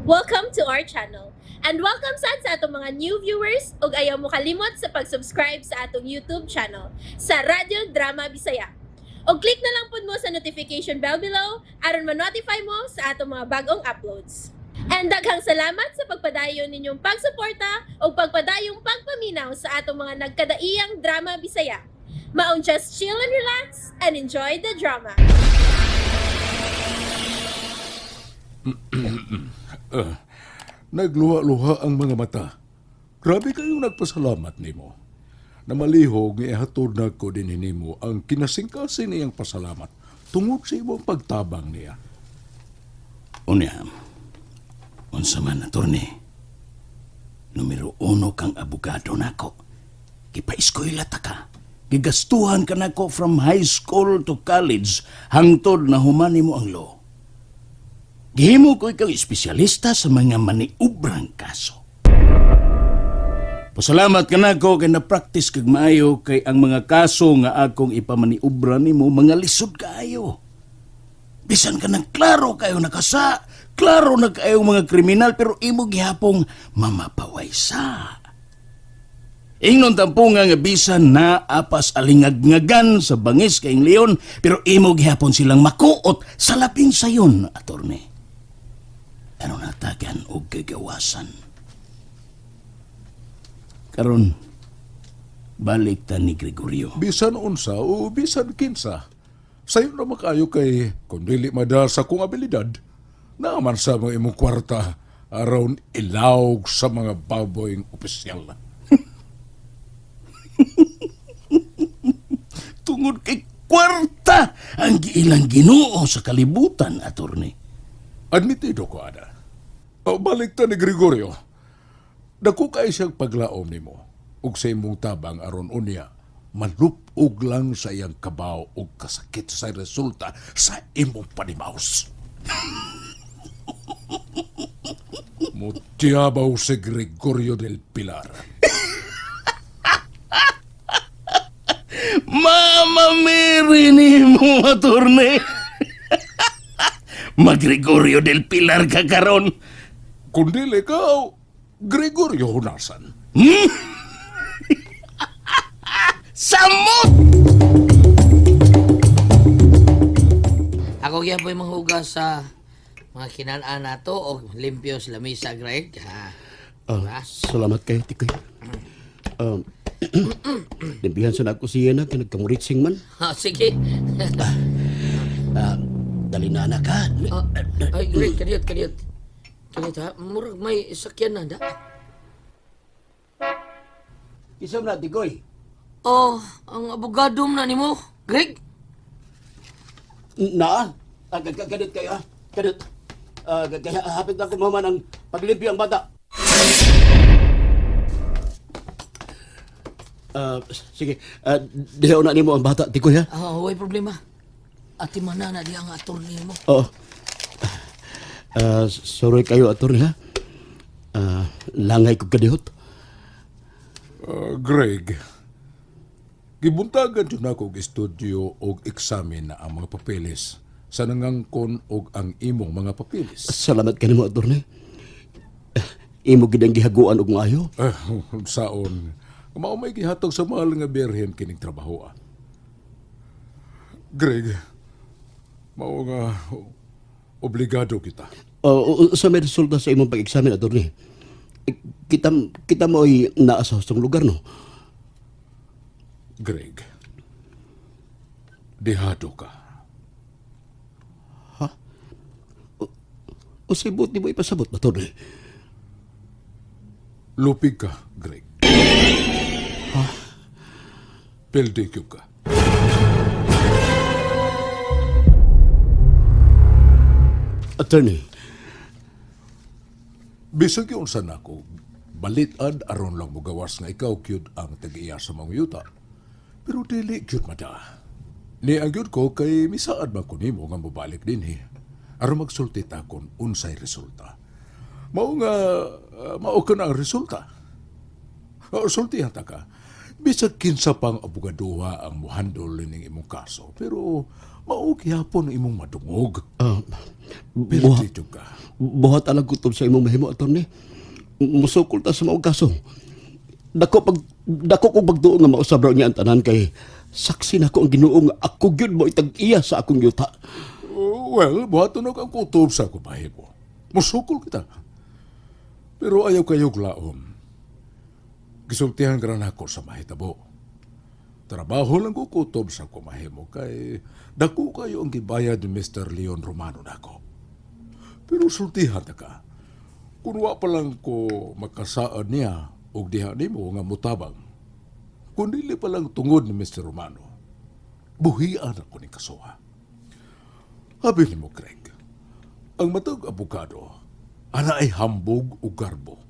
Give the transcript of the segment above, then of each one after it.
Welcome to our channel. And welcome sad sa atong mga new viewers ug ayaw mo kalimot sa pag-subscribe sa atong YouTube channel sa Radyo Drama Bisaya. Og click na lang pud mo sa notification bell below aron ma-notify mo sa atong mga bagong uploads. And daghang salamat sa pagpadayon ninyong pagsuporta ug pagpadayong pagpaminaw sa atong mga nagkadaiyang drama Bisaya. Maong just chill and relax and enjoy the drama. Nagluha-luha ang mga mata. Grabe kayong nagpasalamat nimo. Namalihog nga ihatod na ko din nimo ang kinasingkasin niyang pasalamat tungod sa imong pagtabang niya. Unya, unsa man, attorney, numero uno kang abogado nako. Gipa-eskwela ta ka. Gigastuhan ka nako from high school to college hangtod na humani mo ang law. Gihimo ko ikaw espesyalista sa mga maniubrang kaso. Pasalamat ka nako kay na-practice kag maayo kay ang mga kaso nga akong ipamaniubra nimo mga lisod kaayo. Bisan ka nang klaro kayo nakasa, klaro na kayo mga kriminal pero imo gihapong mamapawaysa. Ingnon tampunga nga bisan na apas alingagnagan sa bangis kayong leon pero imo gihapon silang makuot sa labing sayon, attorney. Ano natagan og gagawasan? Karon balik ta ni Gregorio. Bisan unsa o bisan kinsa. Sayo na makayo kay kung dili madal sa kong abilidad, naaman sa mga imong kwarta aron ilawg sa mga baboyng opisyal. Tungod kay kwarta ang giilang Ginoo sa kalibutan, attorney. Admitido ko, Ada. O, balik ta ni Gregorio. Dako kay siyang paglaom nimo ug sa imong tabang aron unya malupog lang sa iyang kabaw ug kasakit sa resulta sa imong panimaus. Mutiabaw si Gregorio del Pilar. Mama Mary ni mo, attorney. Magregorio del Pilar ka karon. Kung dili ka, Gregorio Hunasan. Samot! Ako gyapon manghugas sa mga kinan-an nato og limpyo sa lamisa, Greg. Ha. Ah, salamat kayo, Tikoy. Limpihan sa na ako siya na, kinagkamuritsing man. Ha, sige. Ah, dali na anak ha. Ah, ay, Greg, kadiyot, kadiyot. Kadiyot ha. Murag may sakyan na da. Isam na, Tikoy. Oh, ang abogado na nimo, Greg. Na, ah, kadiyot kayo ha. Kadiyot. Ah, kaya hapit na kumama ng paglimpyo ang bata. Ah, sige, ah, dihaw na nimo ang bata, Tikoy ha. Ah, way problema. Ati mana na diha ang attorney mo. Oo. Ah, sorry kayo, attorney ha. Ah, langay ko kadihot. Ah, Greg, gibuntagan jud nako og estudyo og eksamen na ang mga papeles sa nangangkon og ang imong mga papeles. Salamat kanimo, attorney. Imo gid ang gihaguan og maayo. Ah, saon, mao may gihatag sa mahal nga birhen kining trabaho. Ah. Greg, mao nga obligado kita. Sa may resulta sa imong pag-examine, attorney. Eh, Kita kita mo'y naa sa hustong lugar, no? Greg, dehado ka. O sa buot mo ipasabot, attorney? Lupig ka, Greg. Ha? Peldikyo ka. Attorney, Bisag yun sa nako, balitad aron lang mugawas nga ikaw kyud ang tag-iya sa mga yuta. Pero dili kyud mada. Ni ang gyud ko kay misaad man ko nimo nga mobalik dinhi. Aron magsulti ta kon unsay resulta. Mao nga mao ka na ang resulta. O, sultihan ta ka. Bisag kinsa pang abogaduha ang muhandol ning imong kaso, pero mao gihapon ang imong madungog. ah, Pero dito ka. Buhat alang kutob sa imong mahimo, attorney. Musukol ta sa maong kaso. Dako kog pagduo nga mausab raw niya ang tanan kay saksi nako ang Ginoo nga ako gyud mo itag-iya sa akong yuta. Well, buhaton og ang kutob sa akong mahimo. Musukol kita. Pero ayaw kayo glaom. Gisultihan ka na ako sa mahitabo. Trabaho lang ko kutob sa akong mahimo kay dako kayo ang gibayad ni Mr. Leon Romano nako. Pero sultihan ta ka. Kung wa pa lang ko makasaad niya og diha nimo nga mutabang. Kung dili pa lang tungod ni Mr. Romano, buhian ako ni kasuha. Habi nimo, Craig. Ang matag abogado, ana ay hambog o garbo.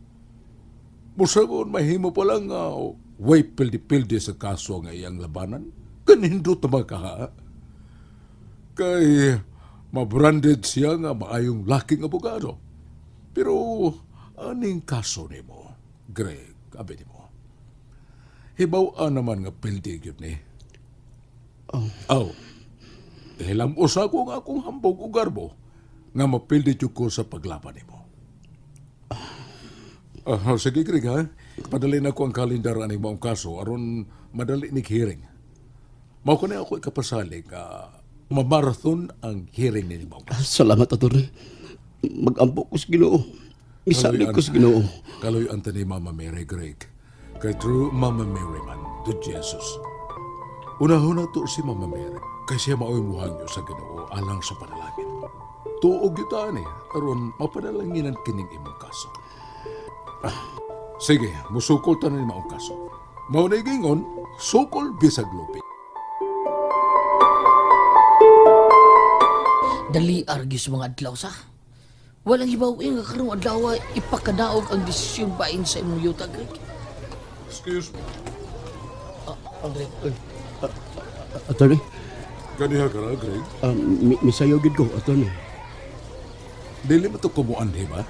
Musagon mahimo pa lang nga way pildi-pildi sa kaso nga iyang labanan, kanindot na makaha. Kay mabranded siya nga maayong laking abogado. Pero aning kaso nimo, Greg, abi nimo. Hibaw-an naman nga pildi gyud ni. Oh. Aw. Dahil usa ko nga akong hambog o garbo nga mapildi jud ko sa paglaban nimo. Ah, sige, Greg, ha? Padali na ko ang kalendar aning maong kaso aron madali ni hearing. Mao ko na ako ikapasalig nga mamarathon ang hearing ni maong kaso. Salamat, attorney. Magampo ko sa Ginoo. Misalig ko sa Ginoo. Kaloy ni Mama Mary, Greg. Kay true Mama Mary man to Jesus. Unahon na to si Mama Mary kay siya maoy muhangyo sa Ginoo alang sa panalangin. Tuog gyud ta ani aron mapanalanginan kining imong kaso. Ah, sige, musukol ta ni maong kaso. Mao na gingon, sukol bisag lupit. Dali argyos sa mga adlaw sa. Walang hibaw nga karong adlaw ipakadaog ang desisyon bain sa imong yuta, Greg. Excuse me. Ang Greg. Attorney, Ganiha ka ra, Greg. misayo gyud ko, attorney. Dili mo to kumuan, di ba?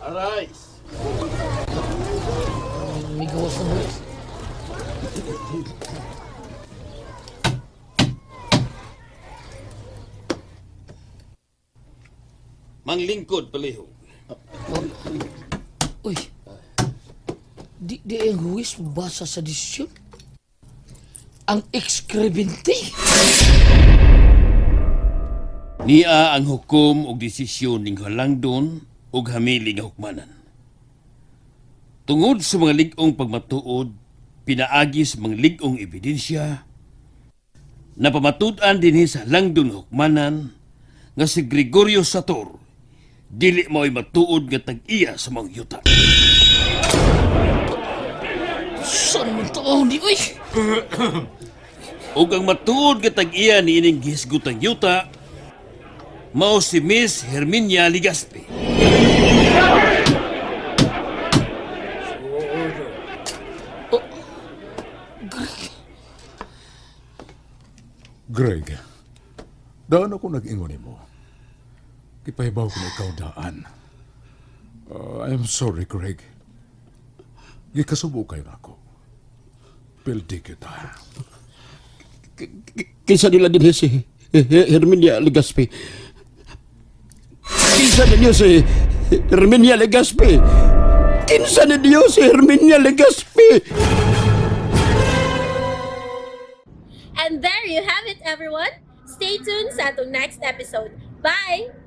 Arise! May gawas na buwis. Manglingkod palihog. Uy. Di ang huwis basa sa desisyon. Ang ekskribente. Niya ang hukom og desisyon ning halangdon ug hamili nga hukmanan. Tungod sa mga lig-ong pagmatuod, pinaagi sa mga lig-ong ebidensya, napamatud-an dinhi sa halangdon nga hukmanan nga si Gregorio Sator dili mao'y matuod nga tag-iya sa mga yuta. Saan naman to? Di, uy! Ug ang matuod nga tag-iya niining gihisgutang yuta mao si Miss Herminia Ligaspi. Greg, daan ako nag-ingon nimo. Gipahibaw ko na ikaw daan. I'm sorry, Greg. Gikasubo kayo na ako. Pildi kita. Kinsa nila din si Herminia Legaspi. Kinsa ninyo si Herminia Legaspi? Kinsa ninyo si Herminia Legaspi? And there you have it, everyone. Stay tuned sa atong next episode. Bye!